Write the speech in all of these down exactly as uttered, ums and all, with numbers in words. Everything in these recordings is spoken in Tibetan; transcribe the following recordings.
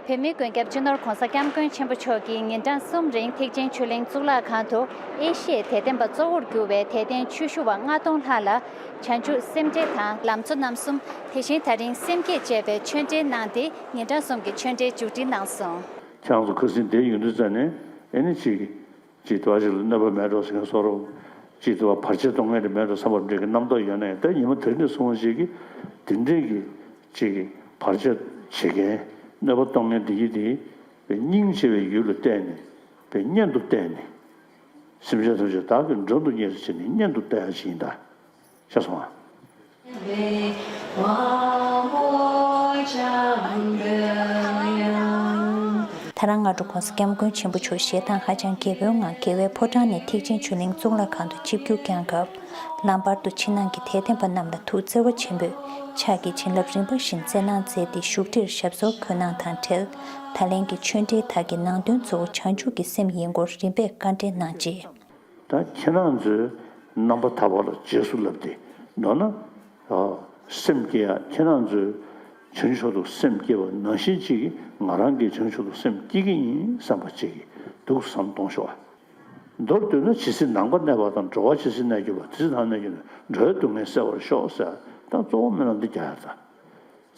བོད་མིའི་མགོན་སྐྱབས་སྤྱི་ནོར་༧གོང་ས་༧སྐྱབས་མགོན་ཆེན་པོ་མཆོག་གིས་ཉིན་གྲངས་གསུམ་རིང་ཐེག་ཆེན་ཆོས་གླིང་གཙུག་ལག་ཁང་དུ་ཨེ་ཤི་ཡའི་དད་ལྡན་པ་གཙོ་བོར་གྱུར་བའི་དད་ལྡན་ཆོས་ཞུ་བ་ལྔ་སྟོང་ལྷག་ལ་བྱང་ཆུབ་སེམས་འགྲེལ་དང་ལམ་གཙོ་རྣམ་གསུམ། དེ་བཞིན་ད་རིང་སེམས་བསྐྱེད་ཅེས་པའི་ཆོས་འབྲེལ་གནང་སྟེ། ཉིན་གྲངས་གསུམ་གྱི་ཆོས་འབྲེལ་མཇུག་སྒྲིལ་གནང་སོང་། ཁྱེད་རང་ཚོ་ཁ་སང་བསྡད་ཡོང་དུས་ཙམ་ནས་ཨེ་ནི་ཅིག་ཅིག་དུ་བ་ཞིག་ལ་གནོད་པ་མེད་འགྲོ་ཟེར་མཁན་བཟོ་འདྲ། ཅིག་དུ་བ་བར་ཆད་གཏོང་མཁན་དེ་མེད་འགྲོ་བསམ་པ་འདྲ་གི་རྣམ་རྟོག་ཡོད་ན་ཡང་། ད་ཉི་མ་དེ་རིང་ནས་བཟུང་བ་ཞིག་གིས་དེ་འདྲའི་གི་ཅིག་གི་བར་ཆད་བྱེད་མཁན། གནོད་པ་གཏོང་མཁན་དེ་གྱིས་དེ་སྙིང་རྗེ་བའི་ཡུལ་ལ་བལྟས་ནས། དཔེ་གཉེན་དུ་བལྟས་ནས། སེམས་ཅན་ཐམས་ཅད་བདག་གིས་མགྲོན་དུ་གཉེར་ཟེར་ནས་གཉེན་དུ་བལྟ་ཡ་ཞིག་ཡིན་ད། ཤེས་སོང་ཨ། ད་རང་སྔ་དྲོ་༧གོང་ས་༧སྐྱབས་མགོན་ཆེན་པོ་མཆོག་ཞལ་ཐང་ཧ་ཅང་རྒྱལ་པོའི་ངང་རྒྱལ་བའི་ཕོ་བྲང་ནས་ཐེག་ཆེན་ཆོས་གླིང་གཙུག་ལག་ཁང་དུ་ཆིབས་བསྒྱུར་བསྐྱངས་སྐབས། ལམ་བར་དུ་ཕྱི་ནང་གི་དད་ལྡན་པ་རྣམས་ལ་ཐུགས་བརྩེ་བ་ཆེན་པོས་ཕྱག་གི་བྱིན་རླབས་རིམ་པ་བཞིན་སྩལ་གནང་མཛད་དེ། བཞུགས་ཁྲིར་ཞབས་སོར་འཁོད་གནང་དང་འབྲེལ། ད་ལན་གྱི་ཆོས་འབྲེལ་དག་གི་ནང་དོན་གཙོ་བོ་བྱང་ཆུབ་ཀྱི་སེམས་ཡིན་སྐོར་རིམ་པས་བཀའ་འགྲེལ་གནང་རྗེས། ད་ཁྱེད་རང་ཚོས་རྣམ་པ་ཐར་པ་ལ་རྗེས་སུ་བསླབས་ཏེ་མདོར་ན། ཨ། སེམས་བསྐྱེད་ཡ། ཁྱེད་རང་ཚོས་བྱང་ཆུབ་ཏུ་སེམས་བསྐྱེད་པ་ནང་བཞིན་ཅིག་གིས་ང་རང་གིས་བྱང་ཆུབ་ཏུ་སེམས་བསྐྱེད་ཀྱི་ཡིན་བསམ་པ་ཅིག་གིས་འདུག་བསམ་གཏོང་ཤོག་ཨ། མདོར་བསྡུས་ན་ཇི་སྲིད་ནམ་མཁའ་གནས་པ་དང་། འགྲོ་བ་ཇི་སྲིད་གནས་གྱུར་པ། དེ་སྲིད་ནམ་མཁའ་གནས་གྱུར་ནས་འགྲོ་བའི་སྡུག་བསྔལ་སེལ་བར་ཤོག་ཟེར། ད་གཙོ་བོ་སྨོན་ལམ་འདི་རྒྱག་ཡ་ད།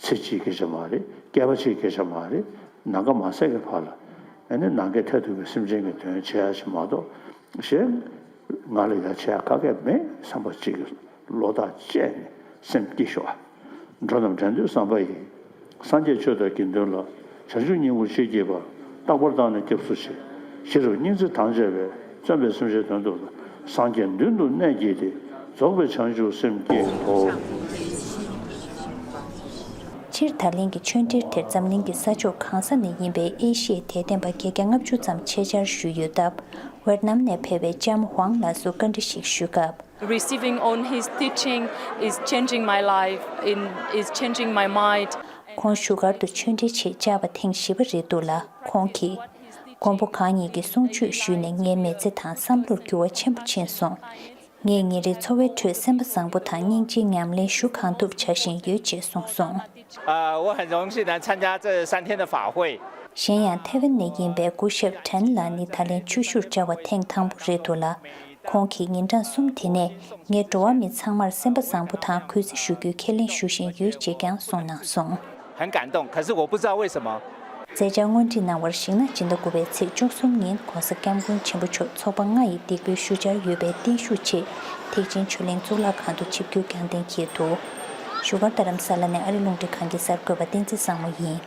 ཚེ་གཅིག་སྐད་ཆ་མ་རེད། བསྐལ་པ་གཅིག་སྐད་ཆ་མ་རེད། ནམ་མཁའ་མ་ཟད་ཀྱི་བར་ལ་ཨ་ནི་ནམ་མཁའི་མཐས་གཏུགས་པའི་སེམས་ཅན་གྱི་དོན་བྱེད་ཡ་ཞིག་མ་གཏོགས། གཞན་ང་ལ་ཡ་བྱེད་ཡ་ག་གེ་མེད་བསམ་པ་གཅིག་གི་བློ་ཐག་བཅད་ནས་སེམས་བསྐྱེད་ཤོག་ཨ། འགྲོ་རྣམས་འདྲེན་འདོད་བསམ་པ་ཡིས། སངས་རྒྱས་ཆོས་དང་དགེ་འདུན་ལ། བྱང་ཆུབ་སྙིང་པོར་ཆེས་བགྱིས་པ། རྟག་པར་བདག་ནི་སྐྱབས་སུ་མཆི། ཤེས་རབ་སྙིང་བརྩེ་དང་བཅས་པས། བརྩོན་པས་སེམས་ཅན་དོན་དུ། སངས་རྒྱས་མདུན་དུ་གནས་བགྱིས་ཏེ། རྫོགས་པའི་བྱང་ཆུབ་སེམས་བསྐྱེད་དོ། སྤྱིར་ད་ལན་གྱི་ཆོས་འབྲེལ་དེར་འཛམ་གླིང་གི་ས་ཕྱོགས་གང་ས་ནས་ཡིན་པའི་ཨེ་ཤི་ཡའི་དད་ལྡན་པ་བརྒྱད་བརྒྱ་ལྔ་བཅུ་ཙམ་ཆེད་བཅར་ཞུས་ཡོད་སྟབས། ཝེར་ནམ་ནས་ཕེབས་པའི་ལྕམ་ཝང་ལགས་སུ་བཀའ་འདྲི་ཞིག་ཞུས་སྐབས། Receiving on his teaching is changing my life, in, is changing my mind. ཁོང་བཞུགས་སྒར་དུ་ཆོས་འབྲེལ་ཆེད་བཅར་བ་ཐེངས་བཞི་པ་རེད་འདུག་ལ། ཁོང་གིས། མགོན་པོ་གང་ཉིད་ཀྱི་གསུང་ཆོས་ཞུས་ནས་ངའི་མི་ཚེ་དང་བསམ་བློར་འགྱུར་བ་ཆེན་པོ་ཕྱིན་སོང་། ངས་ཉིན་རེའི་འཚོ་བའི་ཁྲོད་སེམས་པ་བཟང་པོ་དང་སྙིང་རྗེའི་ཉམས་ལེན་ཞུ་གང་ཐུབ་བྱ་བཞིན་ཡོད་ཅེས་གསུངས་སོང་། 呃，我很荣幸能参加这三天的法会。 གཞན་ཡང་ཐའེ་ཝན་ནས་ཡིན་པའི་སྐུ་ཞབས་ཁྲན་ལགས་ནི་ད་ལན་ཆོས་ཞུར་བཅར་བ་ཐེངས་དང་པོ་རེད་འདུག་ལ། ཁོང་གིས་ཉིན་གྲངས་གསུམ་དེ་ནས་ངས་འགྲོ་བ་མི་ཚང་མར་སེམས་པ་བཟང་པོ་དང་གུས་བརྩི་ཞུ་རྒྱུའི་ཁས་ལེན་ཞུ་བཞིན་ཡོད་ཅེས་ཀྱང་གསུངས་གནང་སོང་། 很感动，可是我不知道为什么。 མཛད་འཆར་སྔོན་ཁྲིད་གནང་བར་གཞིགས་ན། སྤྱི་ཟླ་དགུ་པའི་ཚེས་བཅུ་གསུམ་ཉིན་༧གོང་ས་༧སྐྱབས་མགོན་ཆེན་པོ་མཆོག་ཚོགས་པ་ལྔ་ཡི་སྡིགས་པའི་ཞུ་བཅར་ཡོད་པའི་བརྟན་བཞུགས་ཆེད་ཐེག་ཆེན་ཆོས་གླིང་གཙུག་ལག་ཁང་དུ་ཆིབས་བསྒྱུར་བསྐྱངས་གཏན་འཁེལ་འདུག་བཞུགས་སྒར་རྡ་རམ་ས་ལ་ནས་ཨ་རི་རླུང་འཕྲིན་ཁང་གི་གསར་འགོད་པ་བསྟན་འཛིན་བཟང་མོ་ཡིན།